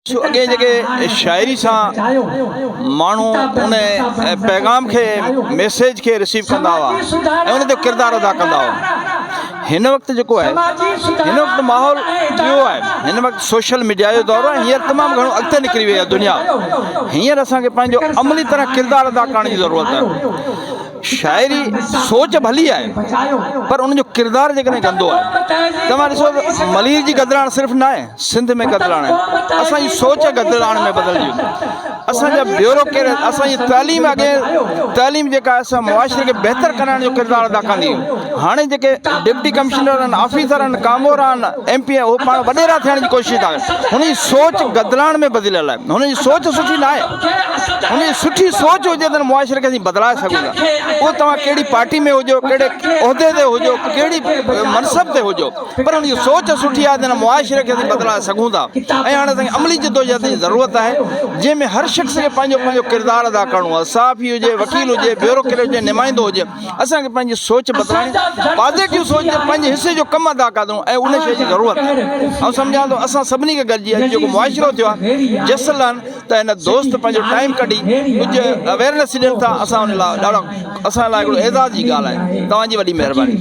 سو اڳي جيڪي شاعري سان ماڻهو ان پيغام کي ميسيج کي رسيو ڪندا هئا ۽ ان تي ڪردار ادا ڪندا هئا هن وقت جيڪو آهي هن وقت ماحول ٻيو آهي هن وقت سوشل ميڊيا جو دور آهي هينئر تمام گهڻو اڳتي نڪري وئي آهي دنيا هينئر اسانکي پنهنجو عملي طرح ڪردار ادا ڪرڻ جي ضرورت آهي شاعري سوچ ڀلي آهي پر ان جو ڪردار جيڪڏهن گندو آهي توهان ڏسو ته ملير جي گدلاڻ صرف نه آهي سنڌ ۾ گدلاڻ آهي اسان جي سوچ گدلاڻ ۾ بدلجي وئي اسان جا بيوروڪريٽ اسان جي تعليم اڳي تعليم جيڪا آهي سا معاشري کي بهتر ڪرائڻ جو ڪردار ادا ڪندي هئي هاڻي جيڪي ڊپٽي ڪمشنر آهن آفيسر آهن ڪامورا آهن ايم پي اهو پاڻ وڏيرا ٿيڻ جي ڪوشش ٿا ڪن هن جي سوچ گدلاڻ ۾ بدليل آهي هن جي سوچ سٺي نه آهي هن جي سٺي سوچ هجي ته معاشري کي اسين بدلائي سگهون ٿا اهو توهان ڪهڙي پارٽي ۾ هجو ڪهڙي عهدي تي هجو ڪهڙي منصب تي هجو پر هن جي سوچ سٺي آهي ته معاشري کي اسين بدلائي سگهون ٿا ۽ هاڻي اسان کي عملي جدوجهد جي ضرورت آهي جنهن ۾ هر شخص کي پنهنجو پنهنجو ڪردار ادا ڪرڻو آهي صحافي هجي وڪيل هجي بيوروڪريٽ هجي نمائندو هجي اسان کي پنهنجي سوچ بدلائڻي پازيٽو سوچ تي پنهنجي حصي جو ڪم ادا ڪرڻو ۽ ان شيء جي ضرورت آهي. آئون سمجهان ٿو اسان سڀني کي گڏجي اڄ جيڪو معاشرو ٿيو آهي جس لهن ته هن دوست پنهنجو ٽائيم ڪڍي ڪجهه اويرنس ڏين ٿا اسان ان لاء ڏاڍا اسان لاء هڪڙو اعزاز جي ڳالهه آهي توهان جي وڏي مهرباني.